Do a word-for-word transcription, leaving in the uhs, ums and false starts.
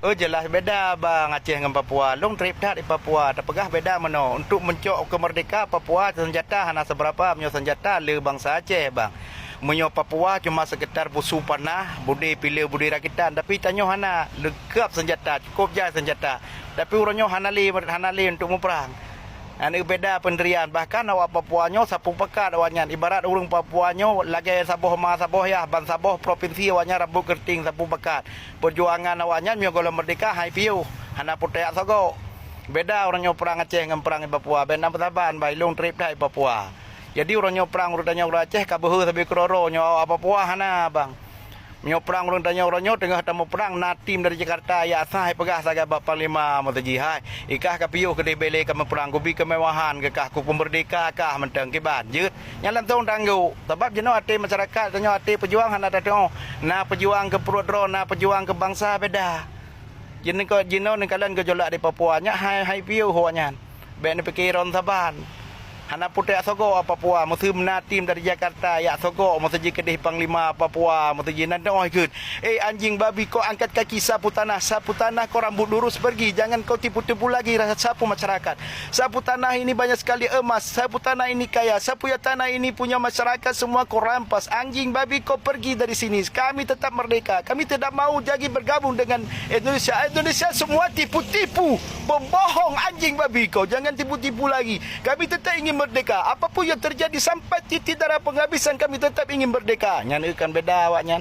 Oh, jeulaih beda bang Aceh ngon Papua. Lôn trép that di Papua. Tapeugah beda meunoe. Untuk meucok keumeurdehka Papua, seunjata hana seubeurapa meunyoe seunjata le bansa Aceh bang. Meunyoe Papua cuma sekedar busu panah, budé pileue budé rakitan, tapi tanyoe hana, leungkab seunjata, cukôp jai seunjata. Tapi uroe nyoe hana le, hana le untuk muprang. Nyan beda peundirian, bahkan awak Papua nyoe sapeue pakat awaknyan, ibarat ureuëng Papua nyoe lagée saboh ma saboh yah, ban saboh propinsi awaknyan rambot keureutieng sapeue pakat. Peujuangan awaknyan meunyoe gohlom meurdehka hai piôh, hana putéh sogok. Beda uroe nyoe prang Aceh ngon prang di Papua, bèk na meusaban bah ilong trép that di Papua. Jadi uroe nyoe prang ureuëng tanyoe ureuëng Aceh ka beuhe sabe keudroe-droe nyoe awak Papua hana bang. Meunyoe prang ureuëng tanyoe uroe nyoe teungoh tamuprang na tim dari Jakarta yak sah peugah sagai bak panglima meuteujih hai. Ikah ka piôh keudeh bele ka muprang gubi keumewahan geukah ku peumeurdehka kah mantong kiban jeuet. Nyan langsong tanggok. Sabab jinoe até masyarakat tanyoe até peujuang hana tatuoh. Na peujuang keu pruet droe, na peujuang keu bansa beda. Jinoe jinoe neukalon geujolak di Papua nyak hai hai piôh awaknyan. Bèk neupike ron saban. Hana putéh sogok Papua, meuseu na tim dari Jakarta yak sogok meuseu jih keudeh panglima Papua meuseu jih nan teuoh ikheun. Eh anjing babi, kau angkat kaki sapu tanah, sapu tanah kau rambut lurus pergi, jangan kau tipu-tipu lagi rasa sapu masyarakat. Sapu tanah ini banyak sekali emas, sapu tanah ini kaya, sapu ya tanah ini punya masyarakat semua kau rampas. Anjing babi kau pergi dari sini. Kami tetap merdeka. Kami tidak mau lagi bergabung dengan Indonesia. Indonesia semua tipu-tipu. Pembohong anjing babi kau, jangan tipu-tipu lagi. Kami tetap ingin merdeka. Apapun yang terjadi sampai titik darah penghabisan, kami tetap ingin merdeka. Nyan kan beda awaknyan.